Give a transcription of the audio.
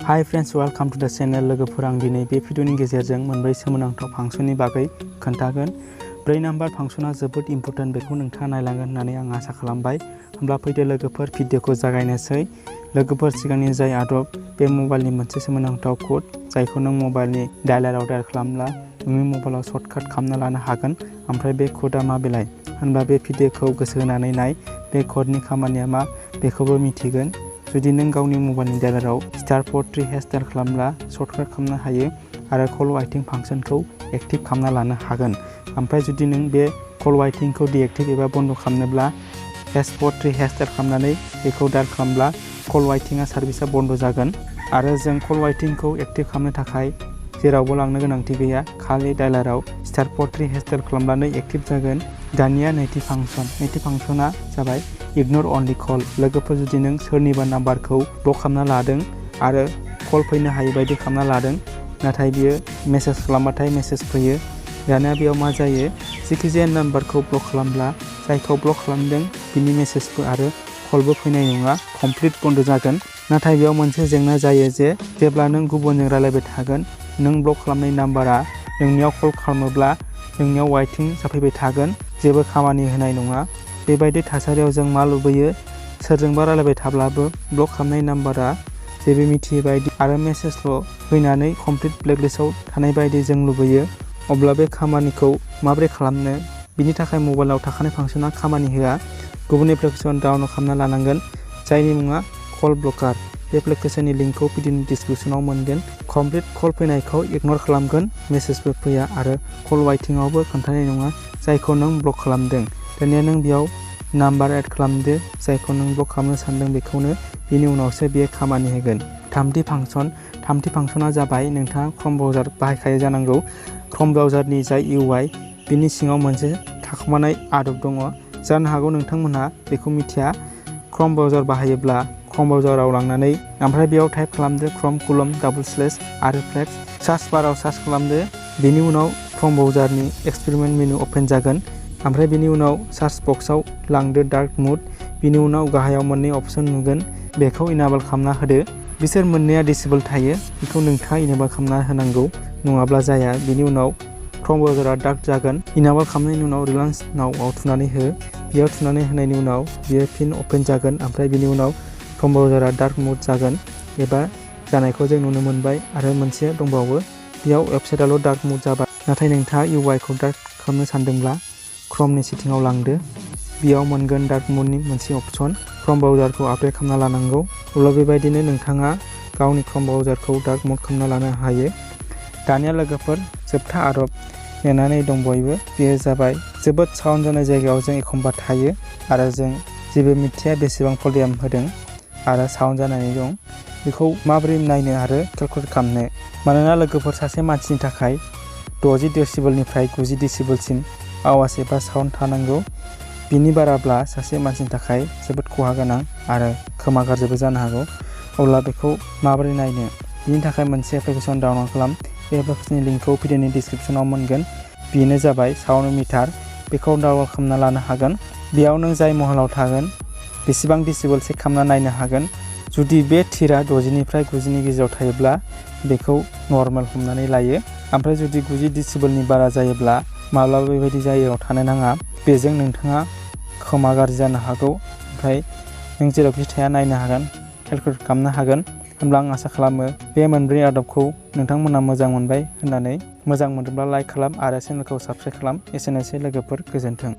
Hi friends, welcome to the channel. लोगोफोर आं दिनै बे भिडिअनि गेजेरजों मोनब्रै सोमोनांथाव फांसननि बागै खोन्थागोन। 4 नाम्बार फांसना जोबोद इम्पोर्टेन्ट, बेखौ नोंथाङा नायलांगोन होननानै आं आसा खालामबाय। होमब्ला फैदो लोगोफोर भिडिअखौ जागायनोसै। लोगोफोर सिगांनि जाय आदब, बे मबाइलनि मोनसे सोमोनांथाव कोड जायखौ नों मबाइलनि डायलाराव डायल खालामब्ला नोंनि मबाइलाव सर्टकाट खालामना लानो हागोन। ओमफ्राय बे कोडआ मा बेलाय? होनब्ला बे भिडिअखौ गोसो होनानै नाय। बे कोडनि खामानिया मा बेखौबो मिथिगोन। जुदि नों गावनि मबाइलनि डायलाराव *43# डायल खालामब्ला सर्टकाट खालामनो हायो आरो कल वाइटिं फांसनखौ एक्टिभ खालामना लानो हागोन। ओमफ्राय जुदि नों बे कल वाइटिंखौ डिएक्टिभ एबा बन्द खालामनोब्ला *43# डायल खालामनानै बेखौ डायल खालामब्ला कल वाइटिंआ सार्भिसा बन्द जागोन। आरो जों कल वाइटिंखौ एक्टिभ खालामनो थाखाय जेरावबो लांनो गोनांथि गैया, खालि डायलाराव *43# डायल खालामब्लानो एक्टिभ जागोन। दानिया नैथि फांसना जाबाय इगनर अनलि कल। लोगोफोर, जुदि नों सोरनिबा नाम्बारखौ ब्लक खालामना लादों आरो कल फैनो हायै बायदि खालामना लादों, नाथाय बियो मेसेज खालामबाथाय मेसेज फैयो। दानिया बेयाव मा जायो? जायखिजाया नाम्बारखौ ब्लक खालामब्ला जायखौ ब्लक खालामदों बिनि मेसेजबो आरो कलबो फैनाय नङा, कमप्लिट बन्द जागोन। नाथाय बेयाव मोनसे जेंना जायो जे जेब्ला नों गुबुनजों रायलायबाय थागोन, नों ब्लक खालामनाय नाम्बारा नोंनियाव कल खालामोब्ला नोंनियाव वाइटिं जाफैबाय थागोन, जेबो खामानि होनाय नङा। बेबायदि थासारियाव जों मा लुबैयो? सोरजोंबा रायलायबाय थाब्लाबो ब्लक खालामनाय नाम्बारा जेबो मिथियै बायदि आरो मेसेजल' फैनानै कमप्लिट ब्लेकलिस्टआव थानाय बायदि जों लुबैयो। अब्ला बे खामानिखौ माबोरै खालामनो? बिनि थाखाय मबाइलाव थाखानाय फांसना खामानि होआ। गुबुन एप्लिकेसन डाउनलड खालामना लानांगोन जायनि मुङा कल ब्लकार। बे एप्लिकेशननि लिंकखौ भिडिअनि डिसक्रिपसनाव मोनगोन। कमप्लिट कल फैनायखौ इगनर खालामगोन, मेसेजबो फैया आरो कल वाइटिंआवबो खोन्थानाय नङा जायखौ नों ब्लक खालामदों। दानिया नों बेयाव नाम्बार एड खालामदो जायखौ नों ब्लक खालामनो सानदों बेखौनो, बिनि उनावसो बेयो खामानि होगोन। थामथि फांसना जाबाय, नोंथाङा क्रम ब्राउजार बाहायखायो जानांगौ। क्रम ब्राउजारनि जाय UI, बिनि सिङाव मोनसे थाखोमानाय आदब दङ। जानो हागौ नोंथांमोनहा बेखौ मिथिया। क्रम ब्राउजार बाहायोब्ला क्रम ब्राउजाराव लांनानै ओमफ्राय बेयाव टाइप खालामदो // आरो फ्लेक्स। सार्च बाराव सार्च खालामदो। बेनि उनाव क्रम ब्राउजारनि एक्सपेरिमेन्ट मेनु अपेन जागोन। ओमफ्राय बेनि उनाव सार्च बक्सआव लांदो डार्क मुड। बिनि उनाव गाहायाव मोननै अपसन नुगोन, बेखौ इनेबल खालामना होदो। बिसोर मोननैया डिसेबल थायो, बेखौ नोंथाङा इनेबल खालामना होनांगौ, नङाब्ला जाया। बिनि उनाव क्रम ब्राउजारा डार्क जागोन। इनेबल खालामनायनि उनाव रिलायन्स नावआव थुनानै हो। बेयाव थुनानै होनायनि उनाव बियो फिन अपेन जागोन। ओमफ्राय बिनि उनाव क्रम ब्राउजारा डार्क मुड जागोन एबा जानायखौ जों नुनो मोनबाय। आरो मोनसे दंबावो, बेयाव वेबसाइटआल' डार्क मुड जाबाय। नाथाय नोंथाङा UI खौ डार्क खालामनो सानदोंब्ला क्रमनि सेटिंआव लांदो। बेयाव मोनगोन डार्क मुडनि मोनसे अपसन। क्रम ब्राउजारखौ आपडेट खालामना लानांगौ। अब्ला बेबायदिनो नोंथाङा गावनि क्रम ब्राउजारखौ डार्क मुड खालामना लानो हायो। दानिया लोगोफोर, जोबथा आदब नेनानै दं बयबो। बेयो जाबाय, जोबोद साउन्ड जानाय जायगायाव जों एखमबा थायो आरो जों जेबो मिथिया बेसेबां भलिउम होदों आरो साउन्ड जानानै दं। बेखौ माबोरै नायनो आरो केलकुलेट खालामनो? मानोना लोगोफोर, सासे मानसिनि थाखाय 60 डेसिबलनिफ्राय 90 डेसिबलसिम आवाज एबा साउन्ड थानांगौ। बिनि बाराब्ला सासे मानसिनि थाखाय जोबोद खहा गोनां आरो खोमा गाज्रिबो जानो हागौ। अब्ला बेखौ माबोरै नायनो? बिनि थाखाय मोनसे एप्लिकेसन डाउनलड खालाम। बे एप्लिकेशननि लिंकखौ भिडिअनि डिसक्रिपसनाव मोनगोन। बेनो जाबाय साउन्ड मिटार। बेखौ डाउनलड खालामना लानो हागोन। बेयाव नों जाय महलाव थागोन बेसेबां डेसिबल चेक खालामना नायनो हागोन। जुदि बे थिरा 60निफ्राय 90नि गेजेराव थायोब्ला बेखौ नर्मेल हमनानै लायो। ओमफ्राय जुदि 90 डेसिबलनि बारा जायोब्ला माब्लाबा बेबायदि जायगायाव थानो नाङा। बेजों नोंथाङा खोमा गाज्रि जानो हागौ। ओमफ्राय नों जेरावखि थाया नायनो हागोन, केलकुलेट खालामनो हागोन। होनब्ला आं आसा खालामो बे मोनब्रै आदबखौ नोंथांमोना मोजां मोनबाय होननानै। मोजां मोनोब्ला लाइक खालाम आरो चेनेलखौ साबस्क्राइब खालाम। एसेनोसै लोगोफोर, गोजोन्थों।